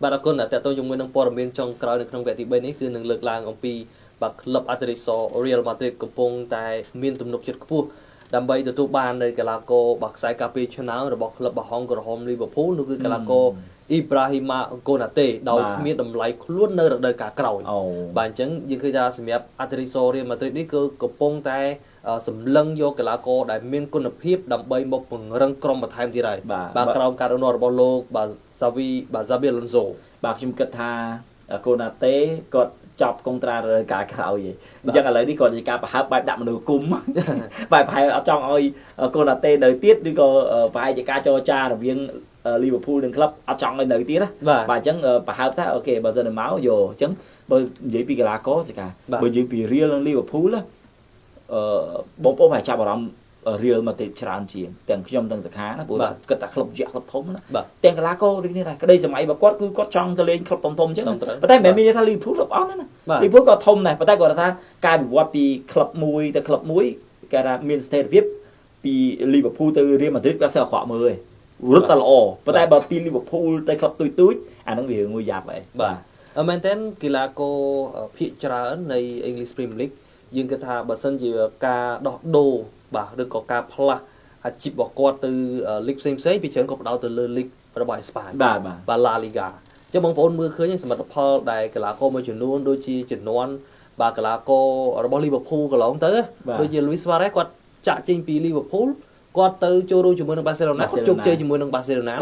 បាទអរគុណតើតើជាមួយនឹងព័ត៌មានចុងក្រោយនៅក្នុងវគ្គទី3នេះគឺនឹងលើកឡើងអំពីបាទក្លឹបអាត្លេសូ Real Madrid កំពុងតែមានទំនុកចិត្តខ្ពស់ដើម្បីទទួលបាននៅកីឡាករបាទខ្សែការពារឆ្នើមរបស់ក្លឹបបាហុងក្រហម Liverpool នោះគឺកីឡាករ Ibrahima Konate ដោយគ្មានតម្លៃខ្លួននៅរដូវកាលក្រោយបាទអញ្ចឹងយើងឃើញថាសម្រាប់អាត្លេសូ Real Madrid នេះគឺកំពុងតែសម្លឹងយកកីឡាករដែលមានគុណភាពដើម្បីមកពង្រឹងក្រុមបន្ថែមទៀតហើយបាទក្រោមការដឹកនាំរបស់លោកបាទសាវីបាទ Xabi Alonso បាទខ្ញុំគិតថាកូណាតេគាត់ចប់កុងត្រារដូវកាលក្រោយឯងអញ្ចឹងឥឡូវនេះគាត់ជាការប្រហើបបែបដាក់មនុស្សគុំបែបប្រហែលអត់ចង់ឲ្យកូណាតេនៅទៀតឬក៏ប្រហែលជាការចរចារវាងលីវើពូលនិងក្លឹបអត់ចង់ឲ្យនៅទៀតណាបាទអញ្ចឹងប្រហើបថាអូខេបើសិនមកយកអញ្ចឹងបើនិយាយពីកីឡាករសិកាបើនិយាយពីរៀលនិងលីវើពូលអឺបងប្អូនប្រហែលចាប់អារម្មណ៍រៀលមកទៀតច្រើនជាងទាំងខ្ញុំទាំងសខាណាព្រោះគិតថាក្លឹបយក្សក្លឹបធំណាទាំងកីឡាករដូចនេះដែរក្តីសម័យរបស់គាត់គឺគាត់ចង់ទៅលេងក្លឹបធំធំអញ្ចឹងប៉ុន្តែមិនមែនមានន័យថាលីវើពូលក្លឹបអស់ណាលីវើពូលក៏ធំដែរប៉ុន្តែគាត់ថាការវិវត្តពីក្លឹបមួយទៅក្លឹបមួយគេថាមានស្ថិរភាពពីលីវើពូលទៅរៀលម៉ាឌ្រីតគាត់សើអាក្រក់មើលឯងរត់តែល្អប៉ុន្តែបើពីលីវើពូលទៅក្លឹបទូចទូចអាហ្នឹងវាមួយយ៉ាប់ហើយបាទមែនតើកីឡាករភាគច្រើននៃ English Premier League យើងគិតថាបើសិនជាការដោះដូរបាទឬក៏ការផ្លាស់អាជីពរបស់គាត់ទៅលីកផ្សេងផ្សេងពីច្រើនក៏ផ្ដោតទៅលើលីករបស់អេស្ប៉ាញបាទបាទ La Liga អញ្ចឹងបងប្អូនមើលឃើញសមិទ្ធផលដែលកីឡាករមួយចំនួនដូចជាជំនាន់បាទកីឡាកររបស់ Liverpool កន្លងទៅដូចជា Luis Suarez គាត់ចាក់ចេញពី Liverpool គាត់ទៅចូលរួមជាមួយនឹង Barcelona គាត់ជោគជ័យជាមួយនឹង Barcelona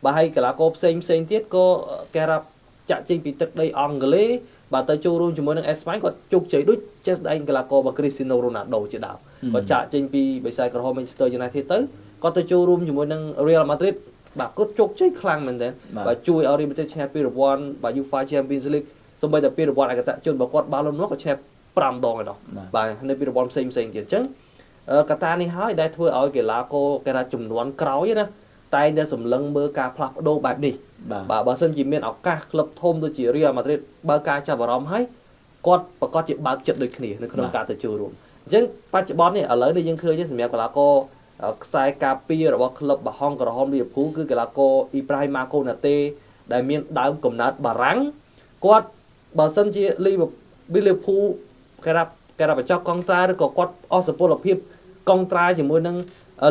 បាទហើយកីឡាករផ្សេងផ្សេងទៀតក៏គេរាប់ចាក់ចេញពីទឹកដីអង់គ្លេសបាទទៅចូលរួមជាមួយនឹងអេស្ប៉ាញគាត់ជោគជ័យដូចចេះស្ដែងកីឡាកររបស់ Cristiano Ronaldo ជាដើមគាត់ចាក់ចេញពីបិសាចក្រហម Manchester United ទៅគាត់ទៅចូលរួមជាមួយនឹង Real Madrid បាទគាត់ជោគជ័យខ្លាំងមែនទែនបាទជួយឲ្យ Real Madrid ឈ្នះពានរង្វាន់បាទ UEFA Champions League សូម្បីតែពានរង្វាន់ឯកតជនរបស់គាត់ Ballon d'Or ក៏ឈ្នះ5ដងឯណោះបាទនៅពានរង្វាន់ផ្សេងផ្សេងទៀតអញ្ចឹងកត្តានេះហើយដែលធ្វើឲ្យកីឡាករគេថាចំនួនក្រោយណាតែងតែសម្លឹងមើលការផ្លាស់ប្ដូរបែបនេះបាទបើសិនជាមានឱកាសក្លឹបធំដូចជា Real Madrid បើការចាប់អារម្មណ៍ហើយគាត់ប្រកាសជាបើកចិត្តដូចគ្នានៅក្នុងការទៅចូលរួមអញ្ចឹងបច្ចុប្បន្ននេះឥឡូវនេះយើងឃើញសម្រាប់កីឡាករខ្សែការពាររបស់ក្លឹបបាហុងក្រហម Liverpool គឺកីឡាករ Ibrahima Konate ដែលមានដើមកំណើតបារាំងគាត់បើសិនជា Liverpool គេរាប់បញ្ចប់កងត្រាឬក៏គាត់អស់សុពលភាពកងត្រាជាមួយនឹង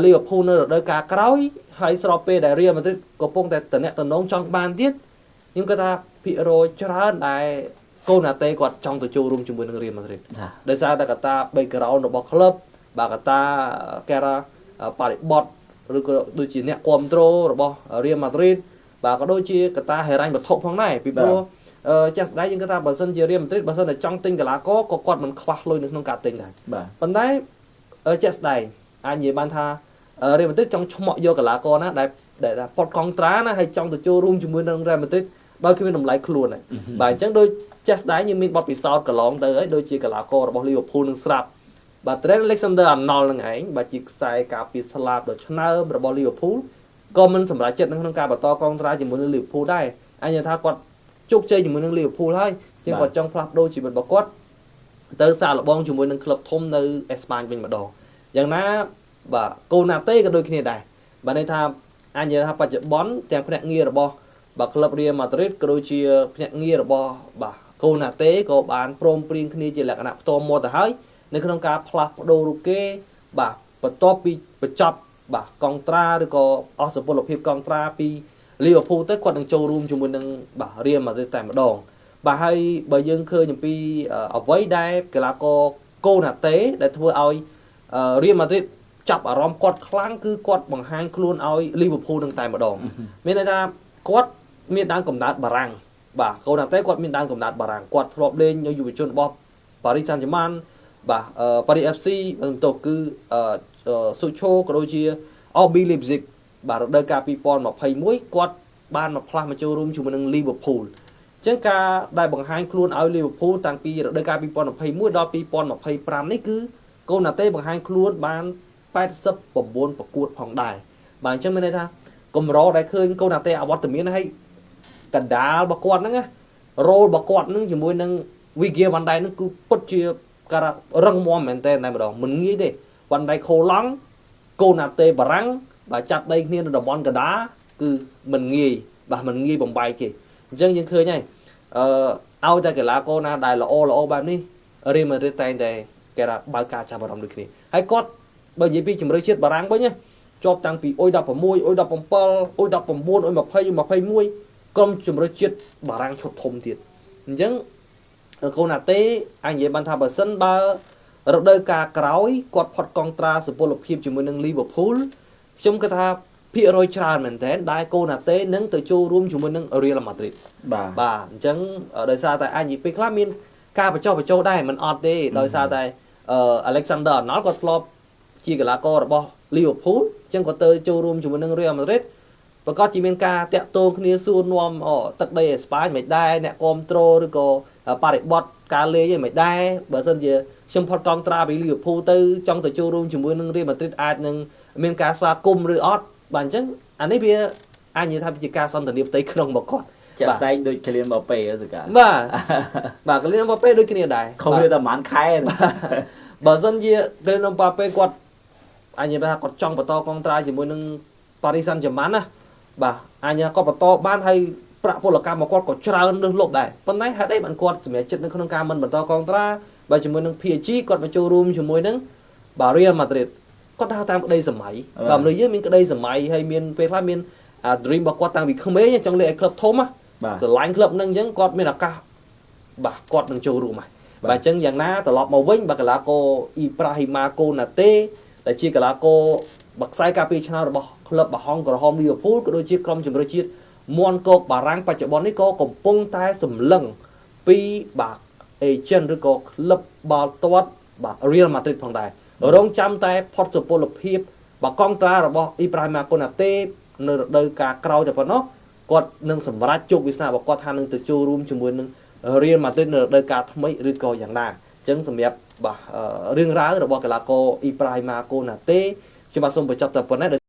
Liverpool នៅរដូវកាលក្រោយហើយស្របពេលដែល Real Madrid កំពុងតែតំណងចង់បានទៀតខ្ញុំគិតថាភាគរយច្រើនដែលកូណាតេគាត់ចង់ទៅចូលរួមជាមួយនឹង Real Madrid ដោយសារតែកត្តា background របស់ក្លឹបបាទកត្តាគេថាបរិបទឬក៏ដូចជាអ្នកគ្រប់គ្រងរបស់ Real Madrid បាទក៏ដូចជាកត្តាហិរញ្ញវត្ថុផងដែរពីព្រោះចាស់ស្ដែងយើងគិតថាបើសិនជា Real Madrid បើសិនតែចង់ទិញកីឡាករក៏គាត់មិនខ្វះលុយនៅក្នុងការទិញដែរប៉ុន្តែជាក់ស្ដែងអាចនិយាយបានថា Real Madrid ចង់ឆ្មក់យកកីឡាករណាដែលថាពត់កងត្រាណាហើយចង់ទៅចូលរួមជាមួយនឹង Real Madrid ដោយគ្មានតម្លៃខ្លួនដែរបាទអញ្ចឹងដូចចាស់ស្ដែងយើងមានបទពិសោធន៍កន្លងទៅហើយដូចជាកីឡាកររបស់ Liverpool នឹងស្រាប់បាទ Trent Alexander-Arnold នឹងឯងបាទជាខ្សែការពារស្លាបដ៏ឆ្នើមរបស់ Liverpool ក៏មិនសម្រេចចិត្តនៅក្នុងការបន្តកងត្រាជាមួយនឹង Liverpool ដែរអញថាគាត់ជោគជ័យជាមួយនឹង Liverpool ហើយជាងគាត់ចង់ផ្លាស់ប្ដូរជីវិតរបស់គាត់ទៅសាកល្បងជាមួយនឹងក្លឹបធំនៅអេស្ប៉ាញវិញម្ដងយ៉ាងណាបាទកូណាតេក៏ដូចគ្នាដែរបាទន័យថាអញនិយាយថាបច្ចុប្បន្នទាំងភ្នាក់ងាររបស់បាទក្លឹប Real Madrid ក៏ដូចជាភ្នាក់ងាររបស់បាទកូណាតេក៏បានព្រមព្រៀងគ្នាជាលក្ខណៈផ្ទាល់មាត់ទៅហើយនៅក្នុងការផ្លាស់ប្ដូររូបគេបាទបន្ទាប់ពីបញ្ចប់បាទកងត្រាឬក៏អស់សុពលភាពកងត្រាពី Liverpool ទៅគាត់នឹងចូលរួមជាមួយនឹងបាទ Real Madrid តែម្ដងបាទហើយបើយើងឃើញអំពីអ្វីដែលកីឡាករកូណាតេដែលធ្វើឲ្យ Real Madrid ចាប់អារម្មណ៍គាត់ខ្លាំងគឺគាត់បង្ហាញខ្លួនឲ្យ Liverpool នឹងតែម្ដងមានន័យថាគាត់មានដើមកំណើតបារាំងបាទកូណាតេគាត់មានដើមកំណើតបារាំងគាត់ធ្លាប់លេងនៅយុវជនរបស់ Paris Saint-Germain បាទ Paris FC បន្ទោសគឺស៊ូឆូក៏ដូចជា RB Leipzig បាទរដូវកាល2021គាត់បានមកផ្លាស់មកចូលរួមជាមួយនឹង Liverpool អញ្ចឹងការដែលបង្ហាញខ្លួនឲ្យ Liverpool តាំងពីរដូវកាល2021ដល់2025នេះគឺកូណាតេបង្ហាញខ្លួនបាន89ប្រកួតផងដែរបាទអញ្ចឹងមានន័យថាកម្រដែលឃើញកូណាតេអវត្តមានហើយកណ្ដាលរបស់គាត់ហ្នឹងណារ៉ូលរបស់គាត់ហ្នឹងជាមួយនឹង Virgil van Dijk ហ្នឹងគឺពិតជាការរឹងមាំមែនតើតែម្ដងមិនងាយទេ Van Dijk ខូឡង់កូណាតេបារាំងបាទចាប់ដីគ្នានៅតំបន់កណ្ដាលគឺមិនងាយបាទមិនងាយបំបែកទេ អញ្ចឹងយើងឃើញហើយអឺឲ្យតែកីឡាករណាដែលល្អល្អបែបនេះរៀលម៉ាឌ្រីតតែងតែគេថាបើកការចាប់អារម្មណ៍ដូចគ្នាហើយគាត់បើនិយាយពីជម្រើសជាតិបារាំងវិញជាប់តាំងពីអុយ16អុយ17អុយ19អុយ20អុយ21ក្រុមជម្រើសជាតិបារាំងឈុតធំទៀតអញ្ចឹងកូណាតេអាចនិយាយបានថាបើសិនបើរដូវកាលក្រោយគាត់ផុតកងត្រាសុពលភាពជាមួយនឹង Liverpool ខ្ញុំគិតថាភាគរយច្រើនមែនតើដែលកូណាតេនឹងទៅចូលរួមជាមួយនឹង Real Madrid បាទបាទអញ្ចឹងដោយសារតែអាចនិយាយពេលខ្លះមានការបញ្ចុះបញ្ចូលដែរមិនអត់ទេដោយសារតែ Alexander Arnold គាត់ធ្លាប់ជាកីឡាកររបស់ Liverpool អញ្ចឹងគាត់ទៅចូលរួមជាមួយនឹង Real Madrid ប្រកាសជាមានការតាក់ទងគ្នាសួរនាំទឹកដីអេស្ប៉ាញមិនដែរអ្នកគ្រប់ត្រូលឬក៏បរិបត្តិការលេងឯមិនដែរបើសិនជាខ្ញុំផុតកងត្រាពី Liverpool ទៅចង់ទៅចូលរួមជាមួយនឹង Real Madrid អាចនឹងមានការស្វាគមន៍ឬអត់បាទអញ្ចឹងអានេះវាអាចនិយាយថាជាការសន្ទនាផ្ទៃក្នុងរបស់គាត់ ជាក់ស្ដែងដូច Kylian Mbappé សកាបាទបាទ Kylian Mbappé ដូចគ្នាដែរខុសគ្នាតែប្រហែលខែបើសិនជា Kylian Mbappé គាត់អាចនិយាយថាគាត់ចង់បន្តកងត្រាជាមួយនឹង Paris Saint-Germain ណាបាទអាចនិយាយគាត់បន្តបានហើយប្រាក់ពលកម្មរបស់គាត់ក៏ច្រើនលើសលប់ដែរប៉ុន្តែហេតុអីបានគាត់សម្រេចចិត្តនៅក្នុងការមិនបន្តកងត្រាបើជាមួយនឹង PSG គាត់មកចូលរួមជាមួយនឹងបាទ Real Madrid គាត់ដើរតាមក្តីសម័យបាទមនុស្សយើងមានក្តីសម័យហើយមានពេលខ្លះមានអា dream របស់គាត់តាំងពីក្មេងចង់លេងឲ្យក្លឹបធំណាស្រឡាញ់ក្លឹបហ្នឹងអញ្ចឹងគាត់មានឱកាសបាទគាត់នឹងចូលរួមហើយបាទអញ្ចឹងយ៉ាងណាត្រឡប់មកវិញបាទកីឡាករអ៊ីប្រាហ៊ីម៉ាកូណាតេដែលជាកីឡាករបាក់ខ្សែការពារឆ្នើមរបស់ក្លឹបបាហុងក្រហមលីវើពូលក៏ដូចជាក្រុមជម្រើសជាតិមន់គោកបារាំងបច្ចុប្បន្ននេះក៏កំពុងតែសម្លឹងពីបាទ agent ឬក៏ក្លឹបបាល់ទាត់បាទ Real Madrid ផងដែររងចាំតែផុតសុពលភាពបាទកងត្រារបស់អ៊ីប្រាហ៊ីម៉ាកូណាតេនៅរដូវកាលក្រោយតែប៉ុណ្ណោះគាត់នឹងសម្រេចជោគវាសនារបស់គាត់ថានឹងទៅចូលរួមជាមួយនឹង Real Madrid នៅរដូវកាលថ្មីឬក៏យ៉ាងណាអញ្ចឹងសម្រាប់បាទរឿងរ៉ាវរបស់កីឡាករអ៊ីប្រាហ៊ីម៉ាកូណាតេខ្ញុំបាទសូមបញ្ចប់តែប៉ុណ្ណេះ។